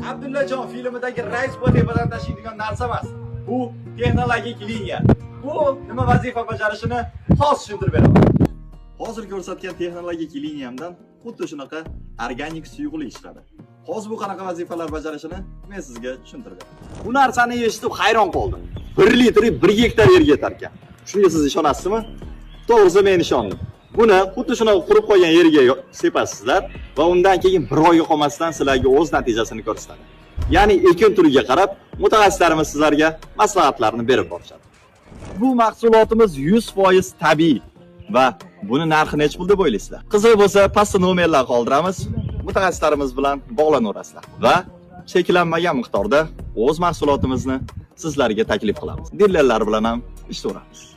Abdullajon filmidagi Rais bu tepadan tashiydigan narsa emas. Bu texnologik liniya. Bu nima vazifa bajarishini hozir tushuntirib beraman. Hozir ko'rsatgan texnologik liniyamdan xuddi shunaqa organik suyuqlik chiqadi. Hozir bu qanaqa vazifalar bajarishini men sizga tushuntirib beraman. Bu narsani eshitib hayron qoldim. 1 litri 1 gektar yerga yetar ekan. Shunga siz ishonasizmi? To'g'risi men ishondim. Buni xuddi shunaqa qurib qo'ygan yerga sepasizlar va undan keyin bir oyga qolmasdan sizlarga o'z natijasini ko'rsatadi. Ya'ni ekin turiga qarab mutaxassislarimiz sizlarga maslahatlarni berib borishadi. Bu mahsulotimiz 100% tabiiy va buni narxi necha pul deb o'ylaysizlar? Qiziq bo'lsa, pastda nomerlar qoldiramiz. Mutaxassislarimiz bilan bog'lanaverasizlar va cheklanmagan miqdorda o'z mahsulotimizni sizlarga taklif qilamiz. Dilerlar bilan ham ishlayveramiz.